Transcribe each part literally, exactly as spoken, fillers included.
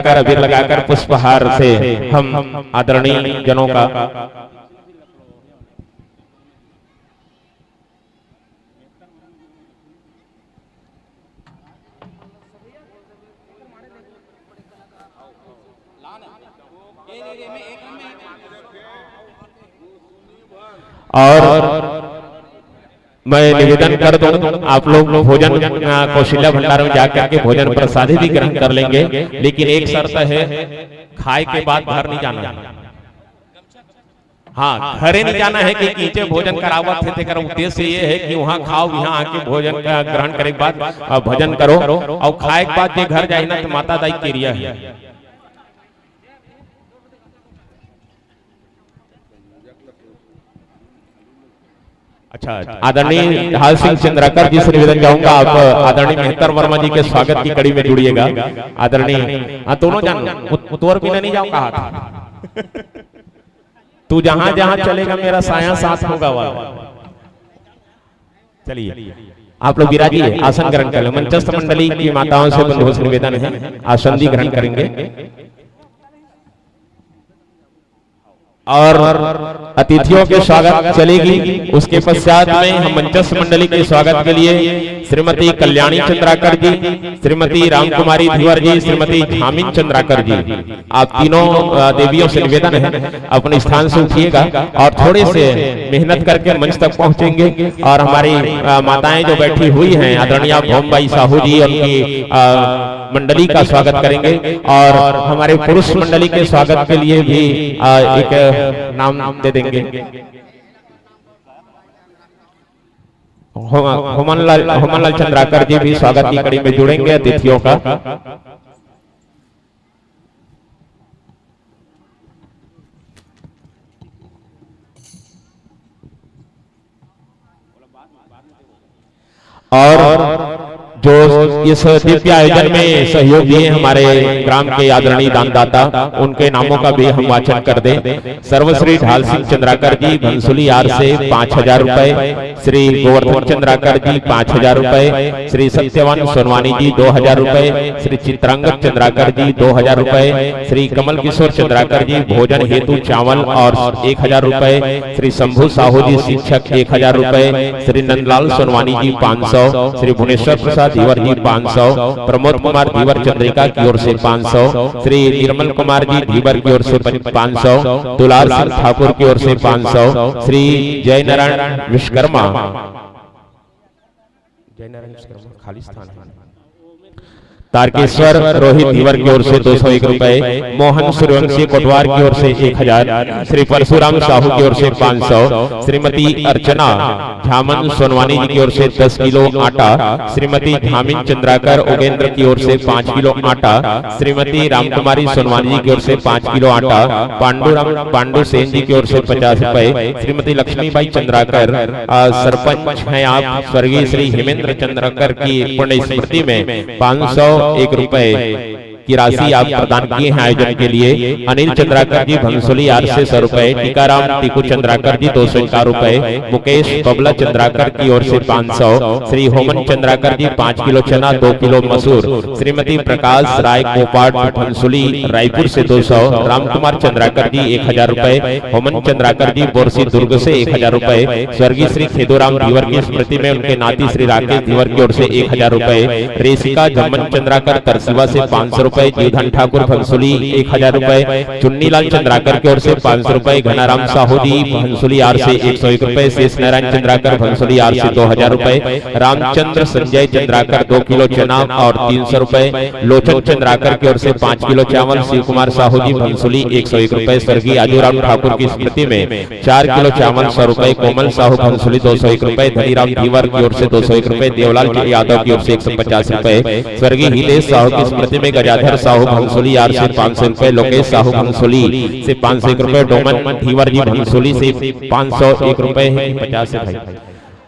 कर अबीर लगाकर पुष्पहार से हम आदरणीय जनों का और मैं निवेदन कर दूं, आप लोग भोजन, अ, कौशल्या भंडार में जाकर के भोजन प्रसादी भी ग्रहण कर लेंगे, लेकिन एक शर्त है, खाए के बाद घर नहीं जाना है। हाँ, घरे नहीं जाना है कि नीचे भोजन करावत हे, तेकर उद्देश्य ये है कि वहाँ खाओ, यहाँ आके भोजन का ग्रहण करे के बाद, अ, भजन करो, और खाए के बाद जे घर जाए ना, तो माता दाई के एरिया है। अच्छा, आदरणीय ढाल सिंह चंद्राकर जी से निवेदन चाहूंगा, आप आदरणीय मेहतर वर्मा जी के स्वागत की कड़ी में जुड़िएगा। आदरणीय, हाँ, दोनों जन, उत-, उतवर भी नहीं जाओ, कहा था। तू जहां जहां चलेगा, मेरा साया साथ होगा वाला। चलिए, आप लोग विराजिए, आसन ग्रहण कर लो। मंचस्थ मंडली की माताओं से बंधुओं से निवेदन है, आसन भी ग्रहण करेंगे। और अतिथियों के स्वागत चलेगी। उसके पश्चात में हम मंचस्थ मंडली के स्वागत के लिए श्रीमती कल्याणी चंद्राकर जी, श्रीमती रामकुमारी धीवर जी, श्रीमती झामिन चंद्राकर जी, आप तीनों, अ, देवियों से निवेदन है, अपने स्थान से उठिएगा और थोड़े से मेहनत करके मंच तक पहुंचेंगे। और हमारी, अ, माताएं जो बैठी हुई हैं, आदरणीय भोमबाई साहू जी, उनकी, अ, मंडली का स्वागत करेंगे और हमारे पुरुष मंडली के स्वागत के लिए भी, अ, एक नाम दे देंगे। होमन लाल, होमन लाल चंद्राकर जी भी स्वागत की कड़ी में जुड़ेंगे अतिथियों का। और जो इस दिव्य आयोजन में सहयोग दिए हमारे ग्राम के आदरणीय दानदाता, उनके नामों का भी हम वाचन कर दें। सर्वश्री ढाल सिंह चंद्राकर जी भंसुली आर से पाँच हजार रुपए, श्री गोवर्धन चंद्राकर जी पाँच हजार रुपए, श्री सत्यवान सोनवानी जी दो हजार रुपए, श्री चित्रांगद चंद्राकर जी दो हजार रुपए, श्री कमल किशोर चंद्राकर जी भोजन हेतु चावल और एक हजार रुपए, श्री शंभू साहू जी शिक्षक एक हजार रुपए, श्री नंदलाल सोनवानी जी पाँच सौ, श्री भुवनेश्वर प्रसाद धीवर जी पाँच सौ, प्रमोद कुमार धीवर चंद्रिका की ओर से पाँच सौ, श्री निर्मल कुमार जी धीवर की ओर से पाँच सौ, दुलार सिंह ठाकुर की ओर से पाँच सौ, श्री जय नारायण विश्वकर्मा, जय नारायण विश्वकर्मा, खाली स्थान है। तारकेश्वर रोहित धीवर की ओर से दो सौ एक रुपए, मोहन सूर्यवंशी कोटवार की ओर से एक हजार, श्री परशुराम साहू की ओर से पाँच सौ, श्रीमती अर्चना झामन सोनवानी जी की ओर से दस किलो आटा, श्रीमती धामिन चंद्राकर उगेंद्र की ओर से पाँच किलो आटा, श्रीमती रामकुमारी सोनवानी जी की ओर से पाँच किलो आटा, पांडुराम, पांडु सेन जी की ओर से पचास रुपए, श्रीमती लक्ष्मीबाई चंद्राकर, अ, सरपंच हैं आप, स्वर्गीय श्री हेमेंद्र चंद्राकर की पुण्य स्मृति में पाँच सौ एक रुपए की राशि आप प्रदान किए हैं आयोजन के लिए। अनिल चंद्राकर जी भंसुली आर से सौ रुपए, टीकाराम टीकू चंद्राकर जी दो सौ इक्यावन रुपए, मुकेश बबला चंद्राकर की ओर से पाँच सौ, श्री होमन चंद्राकर जी पाँच किलो चना, दो किलो मसूर, श्रीमती प्रकाश राय कोपाट भंसुली रायपुर से दो सौ, रामकुमार चंद्राकर जी एक हजार रुपए, होमन चंद्राकर जी बोरसी दुर्ग से एक हजार रुपए, स्वर्गीय श्री खेदूराम धीवर की स्मृति में उनके नाती श्री राकेश धीवर की ओर से एक हजार रुपए, रेशिका जम्मन चंद्राकर तरसिवा से पाँच सौ रुपए, जीवधन ठाकुर भंसुली एक हजार रुपए, चुन्नीलाल चंद्राकर की ओर से पाँच सौ रुपए, घनाराम साहू जी भंसुली आर से एक सौ एक रुपए, शेष नारायण चंद्राकर भंसुली आर से दो हजार रुपए, रामचंद्र संजय चंद्राकर दो किलो चना और तीन सौ रुपए, लोचन चंद्राकर की ओर से पाँच किलो चावल, शिव कुमार साहू जी भंसुली एक सौ एक रुपए, स्वर्गीय आजूराम ठाकुर की स्मृति में चार किलो चावल सौ रुपए, कोमल साहू भंसुली दो सौ एक रुपए, धनीराम धीवर की ओर से दो सौ एक रुपए, देवलाल यादव की ओर से एक सौ पचास रुपए, स्वर्गीय हितेश साहू की स्मृति में गजाधर साहू भंसुली आर से पाँच सौ रुपए, लोकेश साहू भंसुली से पाँच सौ एक रुपए, डोमन धीवर जी भंसुली से पाँच सौ एक रुपए है कि पचास है भाई?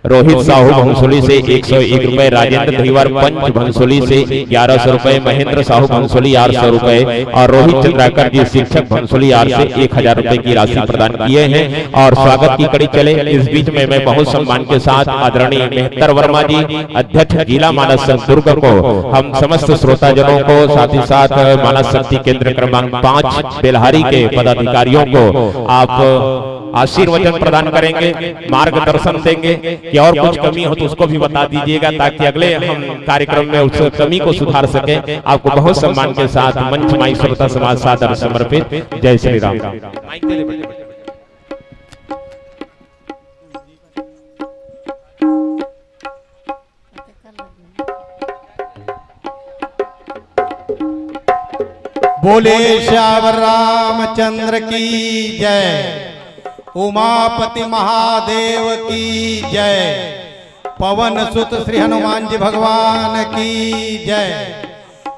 रोहित साहू भंसोली से एक सौ एक रुपए, राजेंद्र धीवर पंच भंसोली से ग्यारह सौ रुपए, महेंद्र साहू भंसोली आठ सौ रुपए और रोहित चंद्राकर जी शिक्षक भंसोली आर से एक हजार रुपए की राशि प्रदान किए हैं। और स्वागत की कड़ी चले, इस बीच में मैं बहुत सम्मान के साथ आदरणीय मेहतर वर्मा जी, अध्यक्ष जिला मानस संघ दुर्ग को हम समस्त श्रोताजनों को, साथ ही साथ मानस शक्ति केंद्र क्रमांक पाँच बेलहारी के पदाधिकारियों को आप आशीर्वचन प्रदान करेंगे, मार्गदर्शन देंगे कि और कुछ कमी हो तो उसको भी बता दीजिएगा, ताकि अगले हम कार्यक्रम में उस कमी को सुधार सकें। आपको बहुत सम्मान के साथ मंच माई श्रोता समाज सादर समर्पित। जय श्री राम। बोले श्यावर रामचंद्र की जय, उमापति महादेव की जय, पवन सुत श्री हनुमान जी भगवान की जय,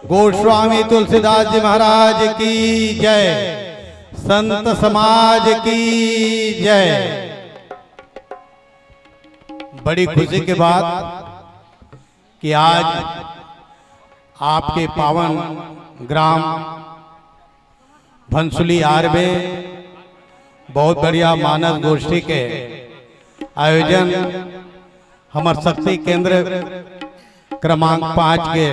गोस्वामी तुलसीदास जी महाराज की जय, संत समाज की जय। बड़ी खुशी की बात कि आज आपके पावन ग्राम भंसुली आर में बहुत बढ़िया मानस गोष्ठी के आयोजन हमर शक्ति केंद्र क्रमांक पाँच के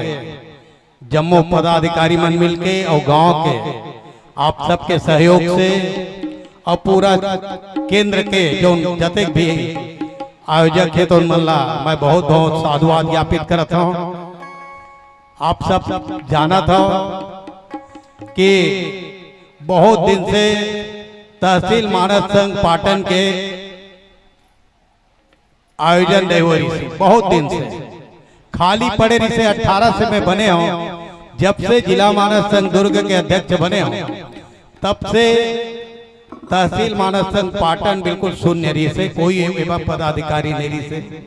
जम्मो पदाधिकारी मन मिलके और गांव के आप सबके सहयोग से और पूरा केंद्र के जो जतेक भी आयोजक हे तो मन ला मैं बहुत बहुत साधुवाद ज्ञापित करत हूँ। आप सब जानत हो कि बहुत दिन से तहसील मानस संघ पाटन के आयोजन नहीं हो रही थी, बहुत दिन से खाली पड़े रही से। अठारह से मैं बने हूँ, जब से जिला मानस संघ दुर्ग के अध्यक्ष बने हूँ, तब से तहसील मानस संघ पाटन बिल्कुल शून्य रही से, कोई एवं पदाधिकारी नहीं रही से।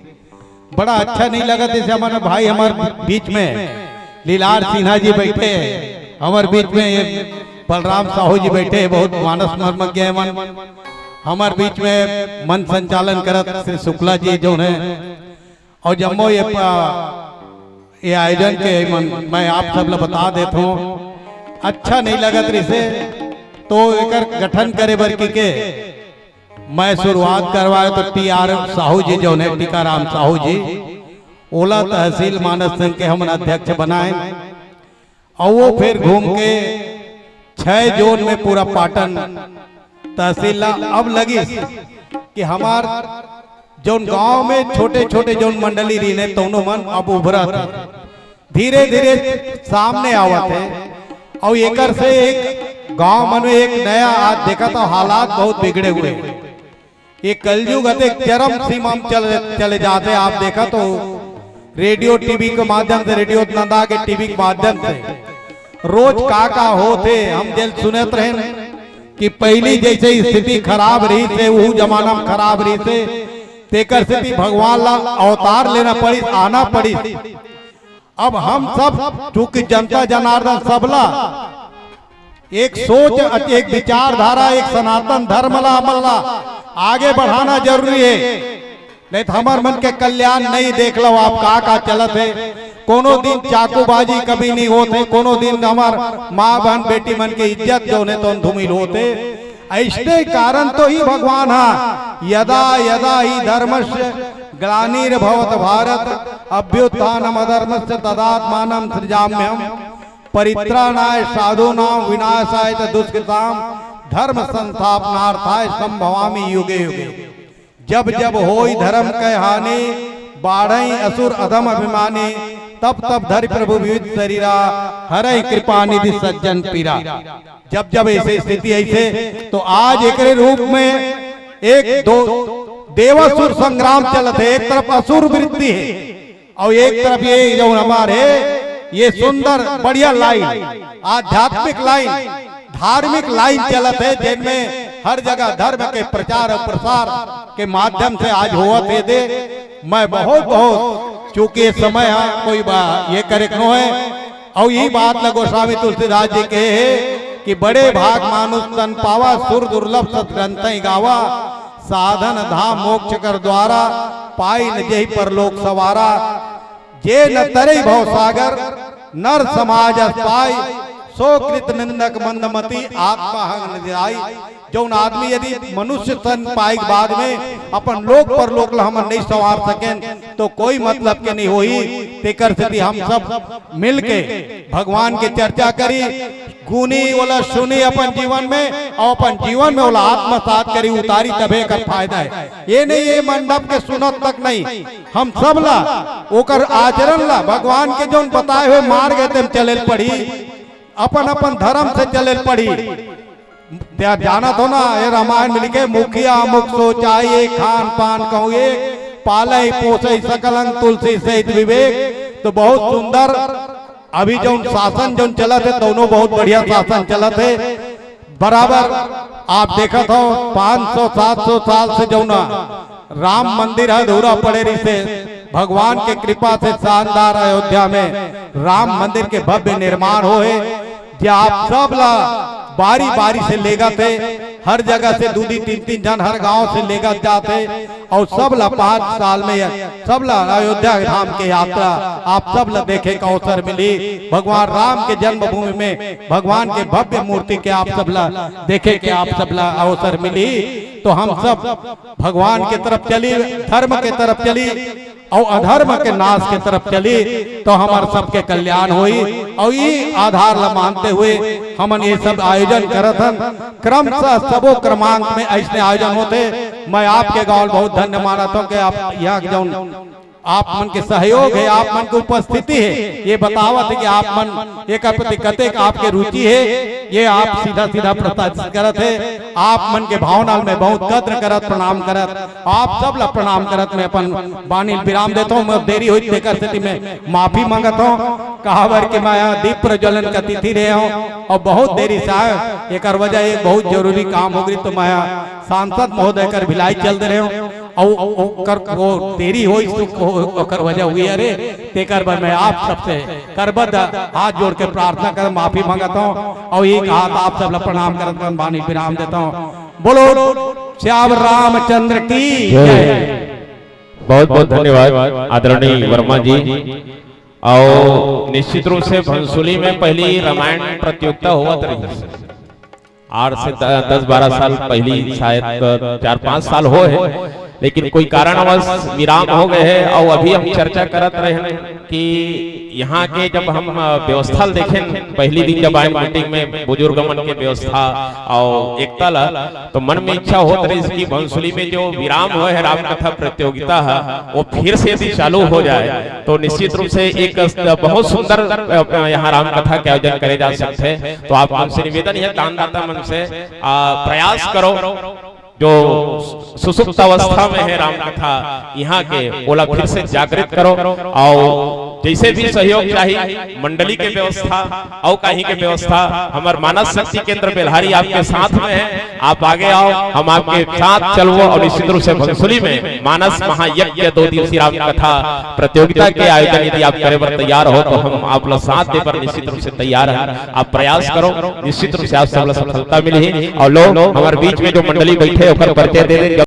बड़ा अच्छा नहीं लगा जैसे हमारे भाई हमारे बीच में लीलार सिन्हा जी बैठे हैं, हमारे बीच में ये बलराम साहू जी बैठे हैं, बहुत मानस मर्मज्ञ है मन। हमारे बीच में मन संचालन करत श्री शुक्ला जी जो है, और जम्मो ये प-, ये आयोजन के मन, मैं आप सब ला बता देता हूँ, अच्छा नहीं लगत रही से, तो एकर गठन करे बर की के मैं शुरुआत करवाए तो टी आर साहू जी जो है, टीकाराम साहू जी, ओला तहसील मानस संघ के हमन अध्यक्ष बनाए, और वो फिर घूम के छह जोन में पूरा पाटन तहसील ला अब लगिस कि हमार जोन गांव में छोटे छोटे जोन मंडली रहिने तौनो मन अब उभरत हे, धीरे धीरे सामने आवत हे। और एकर से एक गांव मन में एक नया आज देखत हो हालात बहुत बिगड़े हुए हैं। ये कलयुग अते चरम सीमा में चले, चले जाते। आप देखत हो रेडियो टीवी के माध्यम से, रेडियो नंदा के टीवी के माध्यम से रोज का का होत हे, हम जेल सुनत रहेन कि पहली जैसे स्थिति खराब रही से, वो जमाना में खराब रही से, तेकर सेती भगवान ला अवतार लेना पड़ी, आना पड़ी। अब हम सब चूंकि जनता जनार्दन सबला एक सोच, एक विचारधारा, एक सनातन धर्म ला, हमन ला आगे बढ़ाना जरूरी है, नहीं तो हमर मन के कल्याण नहीं। देख लो आप का का चलत है, कोनो दिन चाकूबाजी कभी नहीं होत है, कोनो दिन हमार माँ बहन बेटी मन के इज्जत जो है तो धूमिल होत है। ऐसने कारण तो ही भगवान हा यदा यदा ही धर्मस्य ग्लानिर्भवत भारत अभ्युत्थानम अधर्मस्य तदात्मानम सृजाम्यहम परित्राणाय साधूनाम विनाशाय च दुष्कृताम धर्म संस्थापनार्थाय संभवामि युगे युगे। जब जब होई धर्म कै हानि, बाढ़ई असुर अधम अभिमानी, तब तब धरि प्रभु विविध शरीरा, हरई कृपा निधि सज्जन पीरा। जब जब ऐसे स्थिति ऐसे, तो आज एकरे रूप में एक दो देवासुर संग्राम चलत है, एक तरफ असुर वृत्ति है, और एक तरफ ये जो हमारे ये सुंदर बढ़िया लाइन, आध्यात्मिक लाइन, धार्मिक लाइन चलत है, जिनमें हर जगह धर्म के प्रचार और प्रसार के माध्यम से आज होवत है दे। मैं बहुत बहुत चूंकि ये समय हा कोई बा-, ये करे के नो है, और यही बात ल गोस्वामी तुलसीदास जी कहे है कि बड़े भाग मानुष तन पावा, सुर दुर्लभ सत ग्रंथ गावा, साधन धाम मोक्ष कर द्वारा, पाई न जेहि परलोक सवारा। जे न तरई भव सागर, नर समाज अस पाई, सो कृत निंदक मंदमती, आत्मा हंग न जाई। जौन आदमी यदि मनुष्य तन पाए के बाद में अपन लोक परलोक ला हमन नहीं संवार सकेन, तो कोई मतलब के नहीं होही। तेकर सेती हम सब मिलके भगवान के चर्चा करी, गुनी ओला सुनी अपन जीवन में, और अपन जीवन में ओला आत्मसात करी, उतारी, तभे एकर फायदा है। ये नहीं ये मंडप के सुनत तक नहीं, हम सब ला ओकर आचरण ला, भगवान के जौन बताए हुए मार्ग है तेम चले ल पड़ी, अपन अपन धर्म से चले ल पड़ी। त्या जानत हो ना, ये रामायण में लिखे, मुखिया मुख सोचाई, खान पान कहूँ एक, पालई पोसई सकल अंग तुलसी सहित विवेक। तो बहुत सुंदर। अभी जौन शासन जौन चलत है, दोनों बहुत बढ़िया शासन चलत है। बराबर आप देखत हो, पाँच सौ सात सौ साल से जौन राम मंदिर ह अधूरा पड़े रहिसे, भगवान के कृपा से शानदार अयोध्या में राम मंदिर के भव्य निर्माण होए, जे आप सब ला बारी बारी से लेगत हे, हर जगह से दू दू तीन तीन झन हर गांव से लेगत जात हे, और सब ला पाँच साल में सब ला अयोध्या धाम के यात्रा आप सब ला देखे के अवसर मिली। भगवान राम के जन्मभूमि में भगवान के भव्य मूर्ति के आप सब ला देखे के आप सब ला अवसर मिली। तो हम सब भगवान के तरफ चली, धर्म के तरफ चली, और अधर्म के नाश के तरफ चली, तो हमार सबके कल्याण होई। और ई आधार ला मानते हुए हमन ये सब आयोजन करत हन। क्रमशः सबो क्रमांक में ऐसने आयोजन होथे। मैं आपके गांव बहुत धन्य मानत हूँ कि आप यहाँ के जौन आप मन के सहयोग है, आप मन के उपस्थिति है, ये बतावत है कि आप मन एकर प्रति कतेक आपके रुचि है, ये आप सीधा सीधा प्रदर्शित करत है। आप मन के भावना में बहुत कद्र करत, प्रणाम करत, आप सब ला प्रणाम करत मैं अपन बानी विराम देता हूँ। मैं देरी हुई तेकर सेती मैं माफी मांगत हूँ, काबर कि मैं यहाँ दीप प्रज्वलन का तिथि रहे हूँ और बहुत देरी से आए। एकर वजह एक बहुत जरूरी काम हो गई, तो मैं यहाँ सांसद महोदय कर भिलाई चल दे रहे हूँ और ओकर वो देरी होई तो ओ-, ओकर वजह हुई। अरे, तेकर बर मैं आप सबसे करबद्ध हाथ जोड़ के प्रार्थना कर माफी मांगत हूँ और एक हाथ आप सब ला प्रणाम करत कर बानी विराम देता हूँ। बोलो श्याम रामचंद्र की जय। बहुत बहुत धन्यवाद आदरणीय वर्मा जी। और निश्चित रूप से भंसुली में पहली रामायण प्रतियोगिता होवत रही, आठ से द-, दस बारह साल पहली, शायद चार पाँच साल हो है, लेकिन कोई कारणवश विराम हो गए है। और अभी हम चर्चा करत रहे हैं कि यहाँ के जब हम, अ, व्यवस्था ल देखें, पहली दिन जब आए मीटिंग में बुजुर्ग मन के व्यवस्था और एकता ला, तो मन में इच्छा होत रही कि भंसुली में जो विराम हुआ है राम कथा प्रतियोगिता है, वो फिर से यदि चालू हो जाए तो निश्चित रूप से एक बहुत सुंदर, अ, यहाँ राम कथा के आयोजन करे जा सकते हैं। तो आप मन से निवेदन है, दानदाता मन से, आ, प्रयास करो, जो सुसुप्त अवस्था में है राम कथा यहाँ के, ओला फिर से जागृत करो। और जैसे भी सहयोग चाहिए, मंडली के व्यवस्था और कहीं के व्यवस्था, हमार मानस शक्ति केंद्र बेल्हारी आपके साथ में है। आप आगे आओ, हम आपके साथ चलबो और निश्चित रूप से भंसुली में मानस महायज्ञ दो दिवसीय राम कथा प्रतियोगिता के आयोजन यदि आप करे बर तैयार हो तो हम आप लोग साथ दे बर निश्चित रूप से तैयार हैं। आप प्रयास करो, निश्चित रूप से आप सब ला सफलता मिली। और लोग हमारे बीच में जो मंडली बैठे ओकर परिचय दे दें।